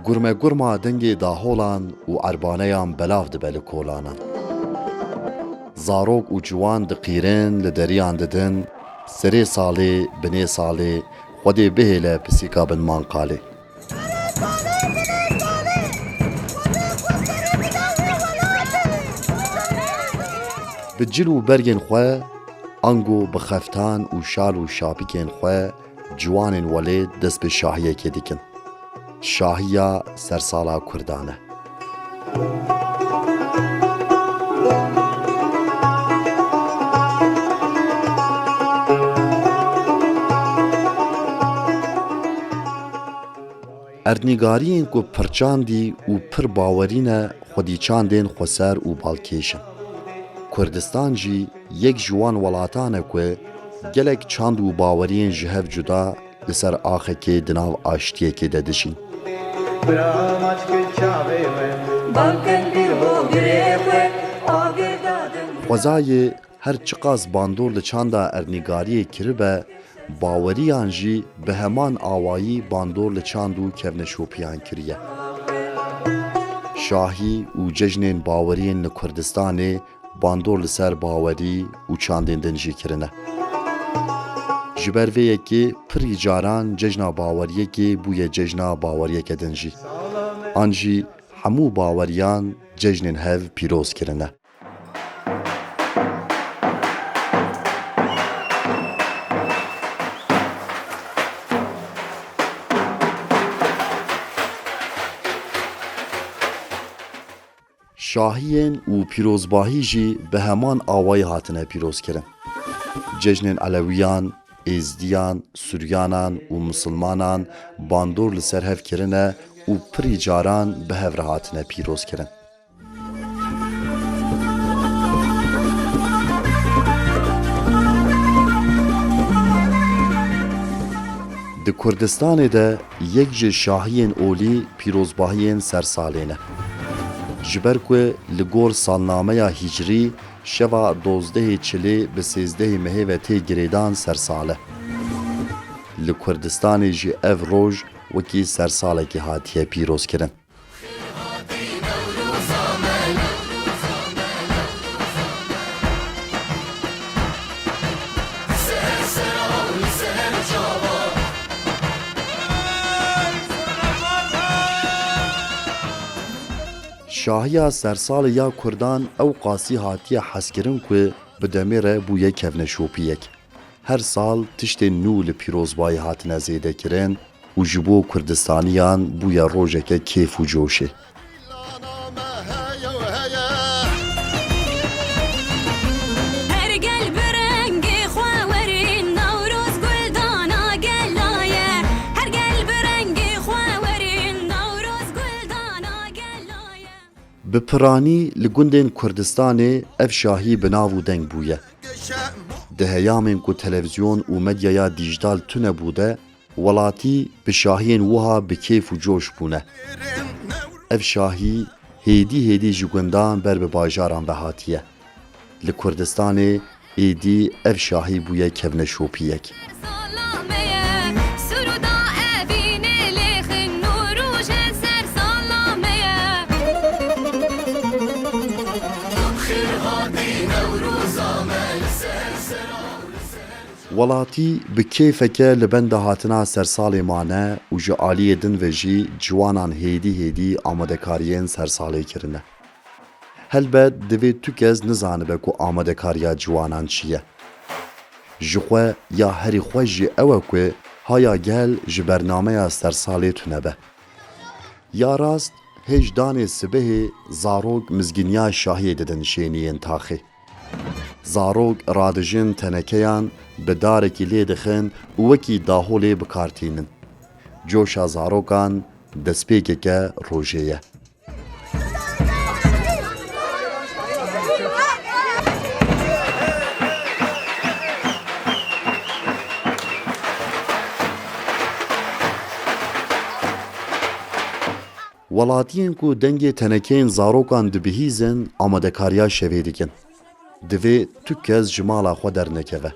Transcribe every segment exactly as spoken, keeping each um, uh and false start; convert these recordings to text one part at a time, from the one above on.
Gurmegurma dengê daholan û erbaneyan belav dibe li kolanan. Zarok û ciwan diqîrin, li deriyan didin, serê salê, binê salê, Xwedê bihêle pisîka bin manqalê. Bi cil û bergên xwe, ango bi xeftan û şal û şapikên xwe, ciwanên welêt dest bi şahiyekê dikin. Şahiya sersala Kurdan e. Erdnîgariyên ku pirçandî û pir bawerî ne, xwedî çandên xweser û balkêş in. Kurdistan jî yek ji wan welatan e ku gelek çand û baweriyên ji hev cuda li ser axekê di nav aştiyekê de dijîn. Xwezayê her çiqas bandor li çanda erdnîgariyê kiribe, baweriyan jî bi heman awayî bandor li çand û kevneşopiyan kiriye. Şahî û cejnên baweriyên li Kurdistanê bandor li ser bawerî û çandên din jî kirine. Ji ber vê yekê pirî caran cejna baweriyekê bûye cejna baweriyeke din jî. An jî hemû baweriyan cejnên hev pîroz kirine. Şahiyên û pîrozbahî jî bi heman awayî hatine pîrozkirin. Cejnên Elewiyan, Êzdiyan, Suryanan û Misilmanan bandor li ser hev kirine û pirî caran bi hev re hatine pîrozkirin. Di Kurdistanê de yek ji şahiyên olî pîrozbahiyên sersalê ne. Ji ber ku li gor salnameya hîcrî şeva dozdehê çilê bi sêzdehê mehê ve tê girêdan sersal e. Li Kurdistanê jî ev roj wekî sersalekê hatiye pîrozkirin. Şahiya sersalê ya Kurdan ew qasî hatiye hezkirin ku bi demê re bûye kevneşopiyek. Her sal tiştên nû li pîrozbayî hatine zêdekirin û ji bo Kurdistaniyan bûye rojeke kêf û coşê. Her gel bi rengê xwe werî, Newroz guldana gela ye. Her gel bi rengê xwe werî, Newroz guldana gela ye. Bi piranî li gundên Kurdistanê ev şahî bi nav û deng bûye. Di heyamên ku televîzyon û medyaya dîjtal tune bû de, welatî bi şahiyên wiha bi kêf û coş bûne. Ev şahî hêdî hêdî ji gundan ber bi bajaran ve hatiye. Li Kurdistanê êdî ev şahî bûye kevneşopiyek. Welatî bi kêfeke li benda hatina sersalê mane û ji aliyê din ve jî ciwanan hêdî hêdî amadekariyên sersalê kirine. Helbet divê tu kes nizanibe ku amadekariya ciwanan çi ye. Ji xwe ya herî xweş jî ew e ku haya gel ji bernameya sersalê tune be. Ya rast, hêj danê sibehê zarok mizgîniya şahiyê didin şêniyên taxê. Zarok radijin tenekeyan, bi darekî lê dixin û wekî daholê bi kar tînin. Coşa zarokan destpêkeke rojê ye. Welatiyên ku dengê tenekeyên zarokan dibihîzin, amadekariya şevê dikin. Divê tu kes ji mala xwe dernekeve.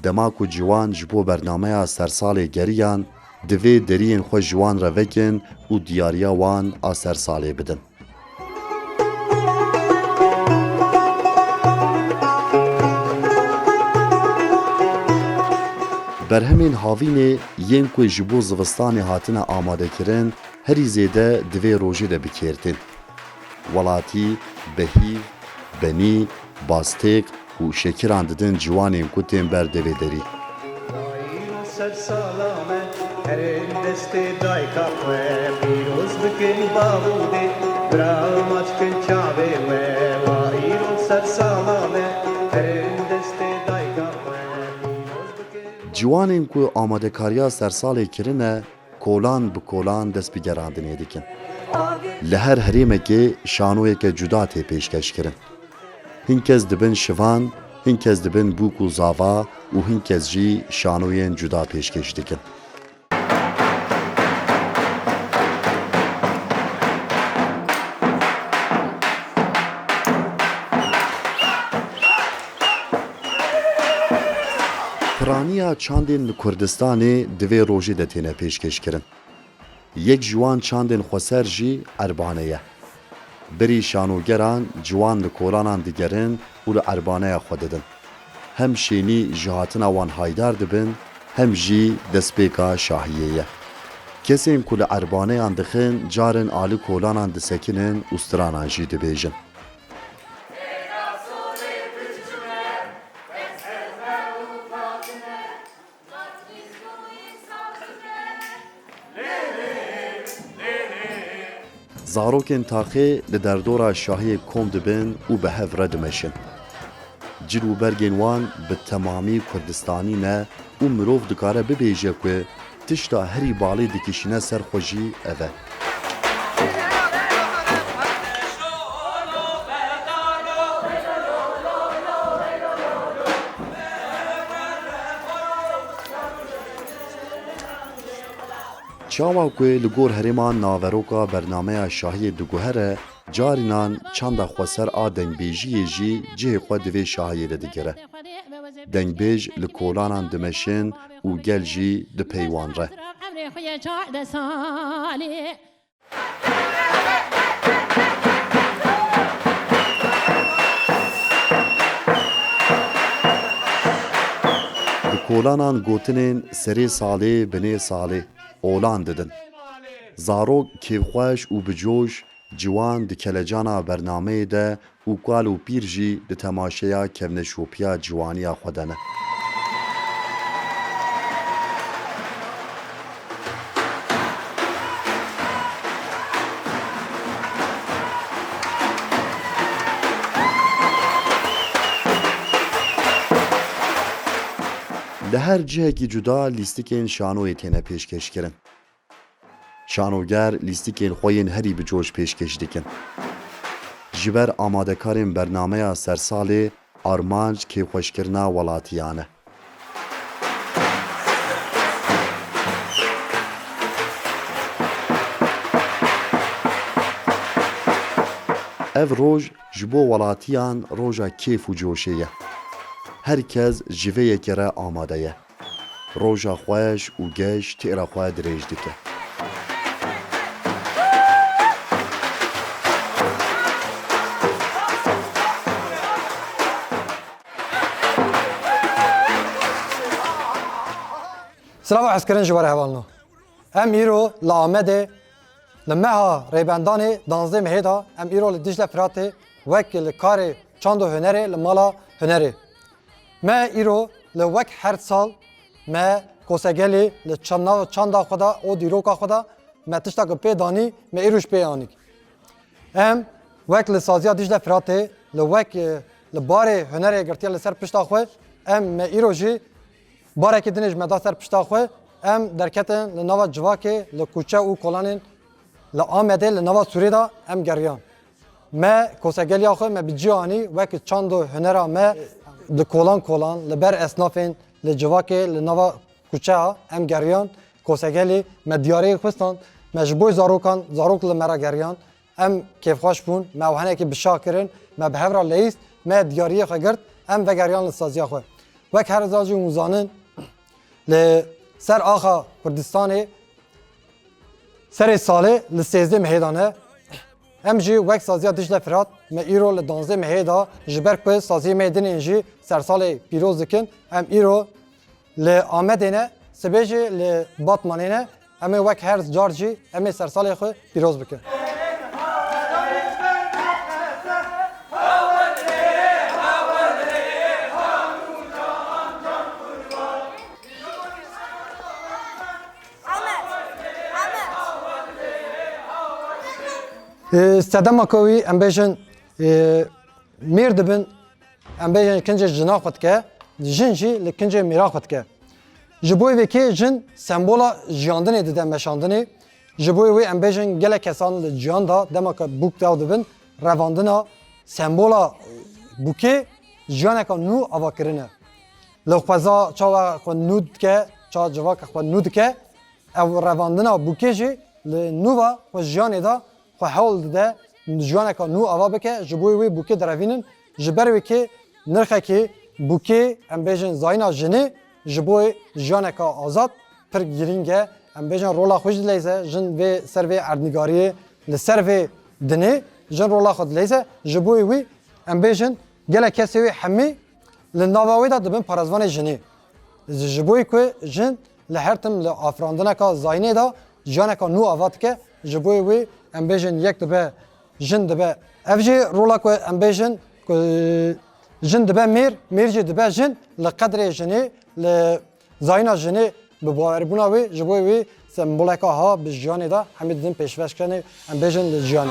Dema ku ciwan ji bo bernameya sersalê geriyan, divê deriyên xwe ji wan re vekin û diyariya wan a sersalê bidin. Berhemên havînê yên ku ji bo zivistanê hatine amadekirin, herî zêde di vê rojê de bi kêr tên. Welatî, behîv, benî, bastêk û şekiran didin ciwanên ku tên ber devê derî. Îro ser sala me, herin destê dayka xwe, pîroz bikin bavûdê, bira maç kin çavê we. Wa îro ser sala me, herin destê dayka xwe, pîroz bikin. Ciwanên ku amadekariya sersalê kirine, kolan bi kolan dest bi gerandinê dikin. Li her herêmekê şanoyeke cuda tê pêşkeş kirin. Hin kes dibin şivan, hin kes dibin bûk û zava û hin kes jî şanoyên cuda pêşkêş dikin. Piraniya çandên li Kurdistanê di vê rojê de têne pêşkêşkirin. Yek ji wan çandên xweser jî erbane ye. Berî şanogeran ciwan li kolanan digerin û li erbaneya xwe didin. Hem şênî ji hatina wan haydar dibin, hem jî destpêka şahiyê ye. Kesên ku li erbaneyan dixin, carin alî kolanan disekinin û stranan jî dibêjin. Zarokên taxê li derdora şahiyê kom dibin û bi hev re dimeşin. Cil û bergên wan bi temamî Kurdistanî ne û mirov dikare bibêje ku tişta herî balê dikişîne ser xwe jî ev e. Çawa ku li gor herêman naveroka bernameya şahiyê diguhere, carînan çanda xweser a dengbêjiyê jî cihê xwe di vê şahiyê de digire. Dengbêj li kolanan dimeşin û gel jî di pey wan re. Di kolanan gotinên serê salê, binê salê, olan didin. Zarok kêfxweş û bi coş, ciwan di kelecana bernameyê de û kal û pîr jî di temaşeya kevneşopiya ciwaniya xwe de ne. Li her cihekî cuda lîstikên şanoyê têne pêşkêşkirin. Şanoger lîstikên xwe yên herî bi coş pêşkêş dikin. Ji ber amadekarên bernameya sersalê armanc kêfxweşkirina welatiyan e. Ev roj ji bo welatiyan roja kêf û coşê ye. Her kes ji vê yekê re amade ye. Roja xweş û geş têra xwe dirêj dike. Silava hezkirin ji we re hevalno. Em îro li Amedê li meha Rêbendanê danzdeh mehê de em îro li Dicle Firatê wek li karê çand û hunerê li mala hunerê. Me îro li wek her sal me Kosegelî li çan-, nava çanda xwe de û dîroka xwe de me tişta ku pê danî me îro jî pê anîk. Em wek li saziya Dicle Firatê li wek, e, li barê hunerê girtiye li ser pişta xwe, em me îro jî barekî din ê ji me da ser pişta xwe, em derketin li nava civakê, li kuçe û kolanên li Amedê, li nava Sûrê de em geriyan. Me kosegeliya xwe me bi cî anî wek çand û hunera me di kolan kolan, li ber esnafên, li civakê, li nava kuçeya em geriyan kosegelî, me diyariyê xwe stand, me ji bo zarokan, zarok li me re geriyan, em kêfxweş bûn, me ew henekî bi şa kirin, me bi hev re leyîst, me diyariyê xwe girt, em vegeriyan li saziya xwe. Wek her za jî hûn zanin, li ser axa Kurdistanê serê salê li sêzdeh mehê de ne. Em jî wek Saziya Dicle Firat me îro li danzdeh mehê de ji ber ku saziyê me yê din ên jî sersalê pîroz dikin, em îro li Amedê ne, sibê jî li Batmanê ne. Em ê wek her car jî em ê sersalê xwe pîroz bikin. Ê, sedema ku wî, em bêjin, ê, mêr dibin, em bêjin kincê jina xwe dike, jin jî li kincê mêra xwe dike. Ji bo vê kê jin sembola jiyandinê dide meşandinê. Ji bo wê em bêjin gelek kesan li ciyan de dema ku bûk dew dibin, revandina sembola bûkê jiyaneka nû ava kirine. Li xweza çawa xwe nû dike, ça civaka xwe nû dike, ev revandina bûkê jî li nû ve xwe jiyanê de xwe hewl dide, jiyaneka nû ava bike, ji bo wê bûkê direvînin. Ji ber wê kê nirxekê bûkê, em bêjin zayîna jinê, ji bo jiyaneka azad pir girîng e. Em bêjin rola xwe jî dileyze, jin vê ser vê erdnîgariyê li ser vê dinê, jin rola xwe dileyze. Ji bo wî em bêjin gelek kesê wê hemî li nava wê de dibin parêzvanê jinê. Ji bo ku jin li her tim li afirandineka zayînê de jiyaneka nû ava dike, ji bo wî em bêjin yek dibe, jin dibe. Ev jî rola ku em bêjin ku jin dibe mêr, mêr jî dibe jin, li qedrê jinê, li zayîna jinê, bi bawerbûna wê, ji bo wê semboleka ha bi jiyanê de hemî didin pêşveşkirinê, em bêjin li jiyanê.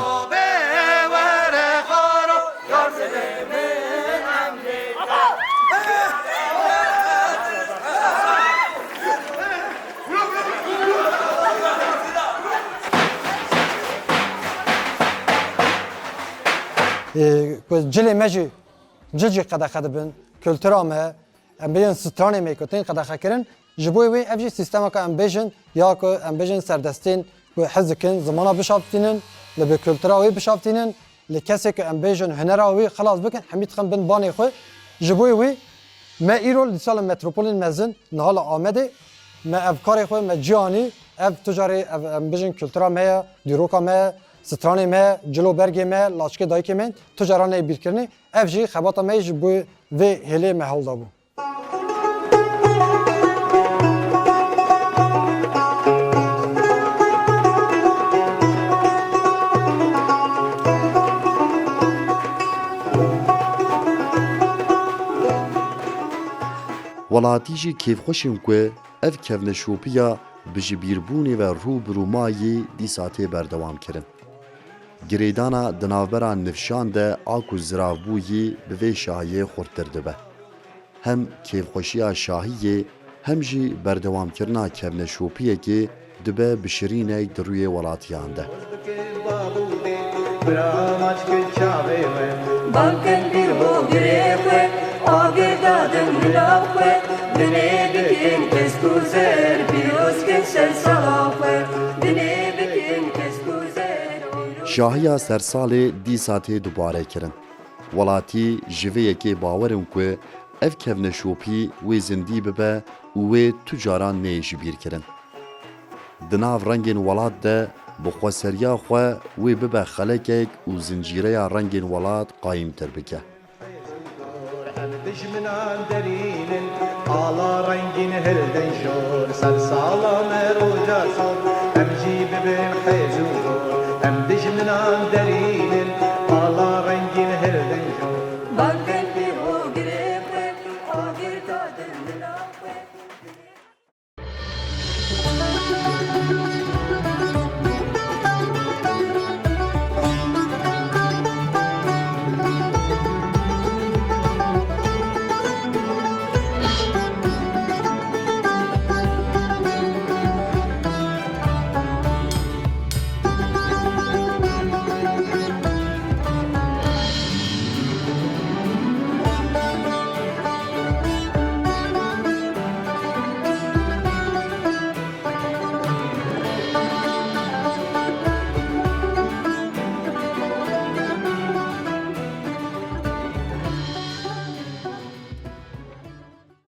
Ê, ku cilê me jî, cil jî qedexe dibin, kultura me, em bêjin stranê me ku tên qedexekirin. Ji bo wê ev jî sîstemeka em bêjin, ya ku em bêjin serdestên ku hez dikin zimana bişaftînin, li bi kultura wê bişaftînin, li kesê ku em bêjin hunera wê xilas bikin, hemî dixin bin banê xwe. Ji bo wê me îro dîsa li metropolên mezin, niha li Amedê, me ev karê xwe me cî anî, ev tu carê ev, em bêjin kultura me ye, dîroka me ye, stranê me ye, cilo bergê me, laçikê dayikê me, tu cara neyê bîrkirinê. Ev jî xebata me yê ji bo vê hêlê me hewl dabû. Welatî jî kêfxweş in ku ev kevneşopiya bi jibîrbûnê ve rû bi rû mayî dîsa tê berdewamkirin. Girêdana di navbera nifşan de a ku ziravbûyî bi vê şahiyê xurttir dibe. Hem kêfxweşiya şahiyê, hem jî berdewamkirina kevneşopiyekê dibe bi şirînek di rûyê welatiyan de. Bang kin pîr bo girê xwe, agir dadin milav xwe, dinê bikin kesk û zer, pîroz kin ser sala xwe, dinê bikin kesk û zer. Şahiya sersalê dîsa tê dubare kirin. Welatî ji vê yekê bawer in ku ev kevneşopî wê zindî bibe û wê tu caran neyê ji bîr kirin. Di nav rengên welat de bi xweseriya xwe wê bibe xelekek û zincîreya rengên welat qayîmtir bike. Em dijminan derînin, ala rengîn hildin jor, ser sala me roja sor, em jî bibin hêz û gor. Em dijminan derînin,